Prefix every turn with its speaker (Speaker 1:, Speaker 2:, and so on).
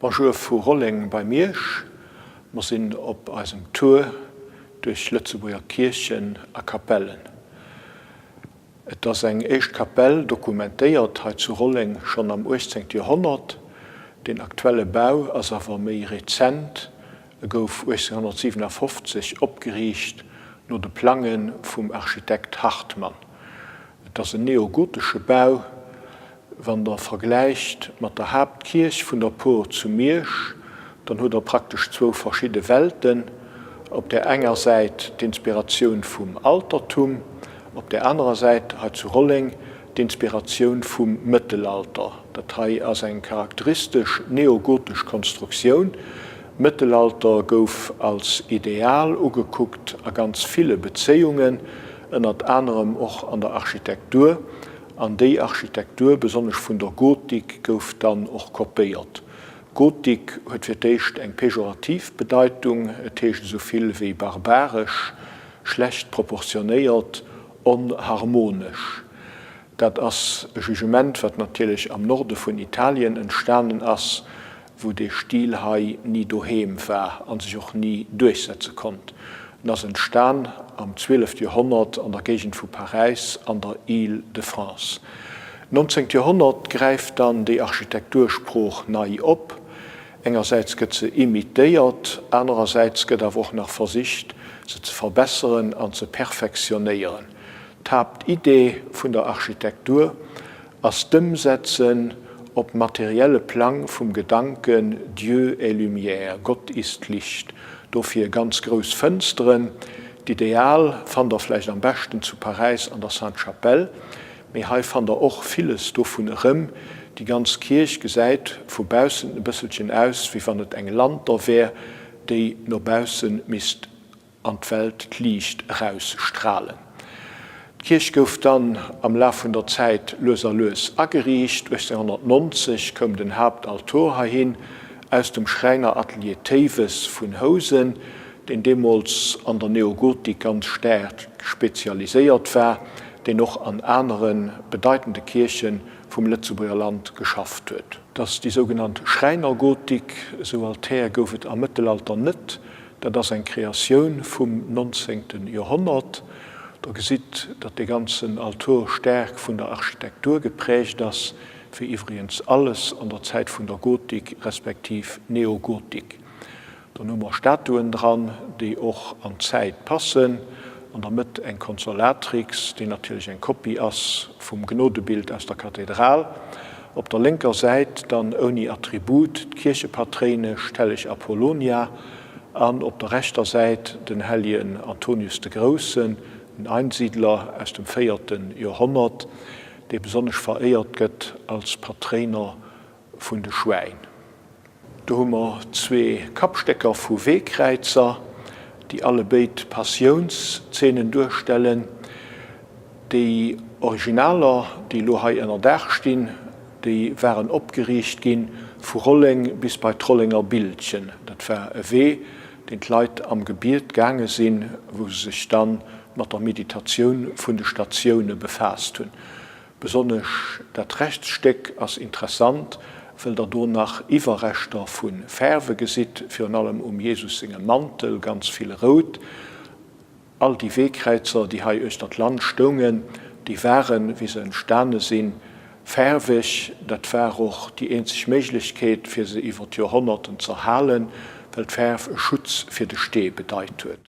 Speaker 1: Bonjour vu Rolleng bei Miersch. Mer sinn op eisem Tour duerch Lëtzebuerger Kierchen a Kapellen. Et ass eng éischt Kapell dokumentéiert hei zu Rolleng schonn am 18. Joerhonnert. Den aktuelle Bau ass awer méi rezent, e gouf 1857 opgeriicht no de Plange vum Architekt Hartmann. Et ass en neogotesche Bau. Wann der vergläicht mat der Haaptkierch vun der Por zu Miersch, dann hutt der praktesch zwou verschidde Welten, op där enger Säit d'Inspiratioun vum Altertum, op där anerer Säit, hei zu Rolleng, d'Inspiratioun vum Mëttelalter. Dat hei ass eng charakteristesch neogotesch Konstruktioun. Mëttelalter gouf als Ideal ugekuckt a ganz ville Bezéiungen, ënnert anerem och an der Architektur. An déi Architektur, besonnesch vun der Gotik, gouf dann och kopéiert. Gotik huet fir d'éischt eng pejorativ Bedeitung, et heescht esou vill wéi barbaresch, schlecht proportionéiert, onharmonesch. Dat ass e Jugement, wat natierlech am Norde vun Italien entstanen ass, wou dee Stil hei ni doheem war a sech och ni duerchsetze konnt. En ass entstan am 12. Joerhonnert an der Géigend vu Paräis an der Île de France. D'nonzéngt Joerhonnert gräift dann déi Architektursprooch nei op. Engersäits gëtt se imitéiert, anerersäits gëtt awer och nach versicht, se ze verbesseren an ze perfektionéieren. D'Haaptidee vun der Architektur ass d'Ëmsetzen op materielle Plang vum Gedanken Dieu est lumière, Gott ist Licht. Dofir ganz grouss Fënsteren. D'Ideal fannt der vläicht am beschten zu Paräis an der Sainte-Chapelle, mee hei fannt der och villes dovun erëm. Déi ganz Kierch gesäit vu baussen e bësselchen aus, wéi wann et eng Lanter wär, déi no bausse misst an d'Welt d'Liicht eraus stralen. D'Kierch gouf dann am Laf vun der Zäit lues a lues ageriicht. 1890 koum den Haaptaltor heihin, aus dem Schräineratelier Théiwes vun Housen, deen deemools an der Neogotik ganz staark spezialiséiert war, deen och an anere bedeitende Kierche vum Lëtzebuerger Land geschafft huet. Dat ass déi sougenannt Schräinergotik. Esou Altär gouf et am Mëttelalter net. Dat ass eng Kreatioun vum nonzéngte Joerhonnert. Der gesitt, datt dee ganzen Altor staark vun der Architektur geprägt ass, wéi iwwregens alles an der Zäit vun der Gotik respektiv Neogotik. Dann hu mer Statuen dran, déi och an d'Zäit passen. An der Mëtt eng Consolatrix, déi natierlech eng Kopie ass vum Gnodebild aus der Kathedral. Op der lénker Säit dann ouni Attribut d'Kierchepatréinesch, d'helleg Apollonia, an op der rechter Säit den helljen Antonius de Groussen, den Einsiedler aus dem véierte Joerhonnert, dee besonnesch veréiert gëtt als Patréiner vun de Schwäin. Do hu mer zwee Kappstécker vu Weekräizer, déi allebéid Passiounszenen duerstellen. Déi Originaler, déi elo hei ënner Daach stinn, déi waren opgeriicht gi vu Rolleng bis bei d'Rollenger Bildchen. Dat war e Wee, deen d'Leit am Gebiet gaange sinn, wou se sech da mat der Meditatioun vun de Statioune befaasst hunn. Besonnesch dat rechts Stéck ass interessant, wëll der do nach Iwwerreschter vu Färwe gesitt, virun allem um Jesus sengem Mantel ganz vill Rout. All déi Weekräizer, déi hei uechter d'Land stoungen, déi waren, wéi se entstane sinn, färweg. Dat war och déi eenzeg Méiglechkeet, fir se iwwer d'Joerhonnerten z'erhalen, well d'Fäerf e Schutz fir de Stee bedeit huet.